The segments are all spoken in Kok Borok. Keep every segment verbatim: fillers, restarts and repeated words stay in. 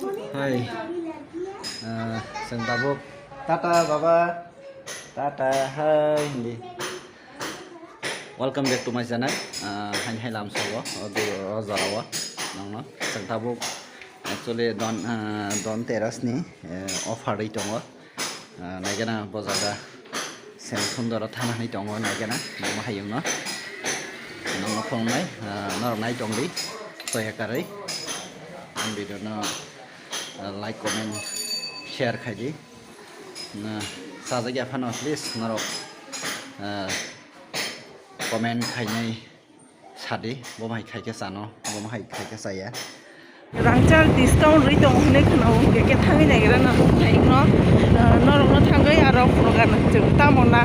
Hai. Ah, chwng tabuk. Tata, baba. Tata, hai, hindi. Welcome back to my channel. Ah, haini hai lamsao, o du-, o jorao, nongno. Chwng tabuk, actually, Don, ah, Don Terrace ni, eh, offer ri tongo. Ah, naigena bo jaga Shyam Sundar o thana hinwi tongo, naigena bo hayungno. Nongno phunuknai, ah, norok nai tongdi, toya karwi. Ang video no, ah, like, comment, share khaidi. Na, chajakya phano please norok, ah, comment khainai. Sadi, bo hai khai khe chano, bo hai khai khe chaya. Rangchak discount rwi tongo hinwi khwna hwnkhe khe thangwi naigra na thai no, ah, norok no thangwi aro phunukgana chwng tamo na.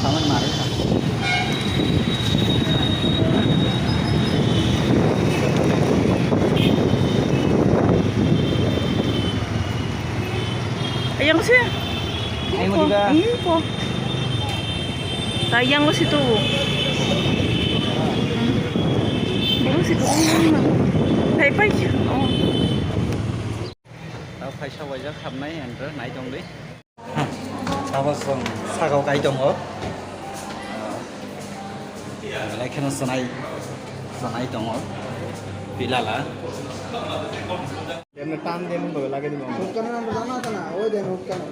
Saman mari sa. Ayang sih. Ayang mo diba? Ayang po. Tayang mo situ. Bang situ. Tay pay. Oh. Tao phaisa waijak hamnai, ang nai tong di. Abo chwng sakao kai tongo. Belai kheno chwnai, chwnai tongo. Pilala.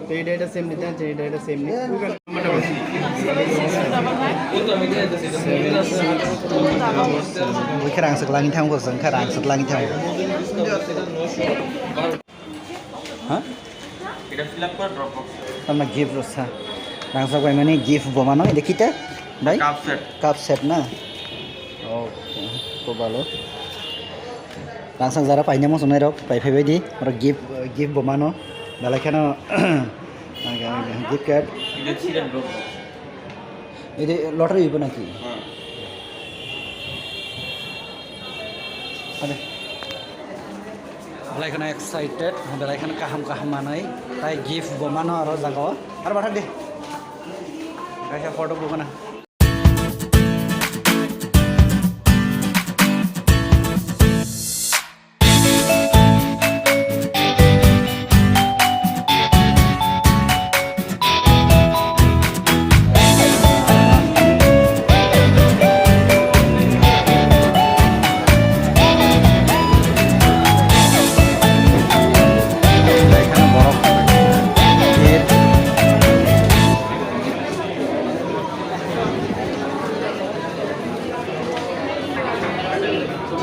Tei dai da sem ni dan, tei dai da sem ni. Bui khe rang sik langwi thango, chwng khe rang sik langwi thango. Ha? এটা fill up করে drop box. Tamna gift rwsa. Rangchak bai mani gift bo mano, ede kita? Bai? Cup set. Cup set na? Okay, to balo. Rangchak jara paina mo sonai rok, pai phai bai di. Oro gift, gift bo mano. Belai kheno, gift card. এটা Sylhet drop box. Ini lottery ibu naki? Hmm. Ada. Belai kheno excited, belai kheno kaham kaham manai, tai gift bo mano aro jaga o. Aro bathak di. Kaisa photo bo kana.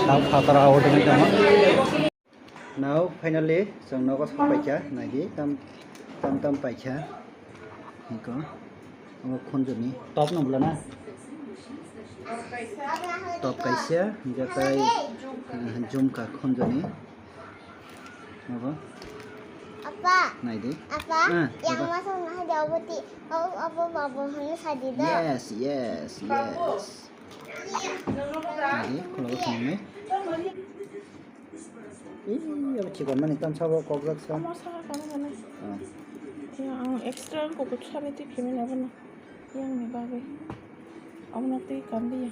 Tang phataro order ni tamo. Now finally chwng nogo sok paikha, naidi tam tam tam paikha. Hiko omo khunjuni top no bwlana. Top kaisa, hingke tai, eh, jumka khunjuni. Obo. Apa? Naidi. Apa? Ah, yang apa? Masuk nah dia obo ti, obo, obo, obo, hanya sadida. Yes, yes, yes. Naidi, kalau sini. Ih, abo chikon mani tam sabo kokjak sa. Amo saka kami mana? Ah. Ya, ang extra ang kokot sari ti kimi na bana. Yang ni bagwi. Amo na ti kandi ya.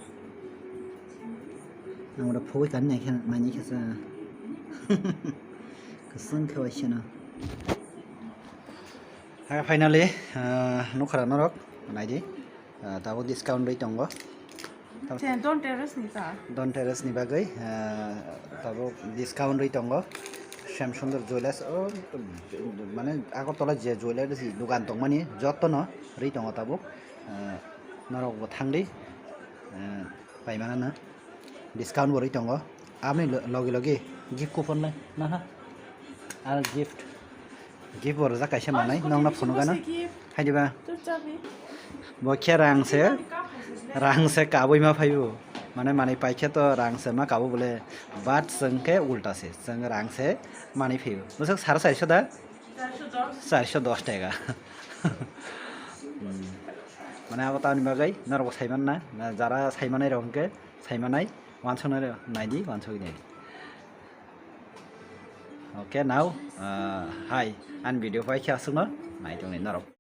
Ang ora phogwi kandi na khe mani khe sa. Keseng khe waisa na. Ha, finally, ah, nukhara norok naidi. Ah, tabuk discount rwi tongo. Tab- Chen, Don Terrace ni ta? Don Terrace ni bagwi, ah, tabuk discount rwi tongo. Shyam Sundar Jewellers, o, mane, Agartala je jewellers ni dukan tongmani, jotono rwi tongo tabuk. Ah, norok bo thangdi, ah, paimana na. Discount bo rwi tongo. Aboni lo-, logi logi gift coupon le naha. Ar gift, gift bo rijak kaisa manai, nongno phunukgana. Gift. Hai diba? Bo khe rang se, rang se kabui ma phaibo. Mane manui paikhe to rang se ma kabo bole. But chwng khe ulta se, chwng rang se manui phaibo. Bwswk sare chariso da? Chariso dos taka. Hmm. Mane abo tamni bagwi norok bo saiman na, na jara saimanai rok hwnkhe saimanai, wansuknai rok naidi, wansuknai. Okay, now, ah, hai, ani video pai khe aswkno nai tongni norok.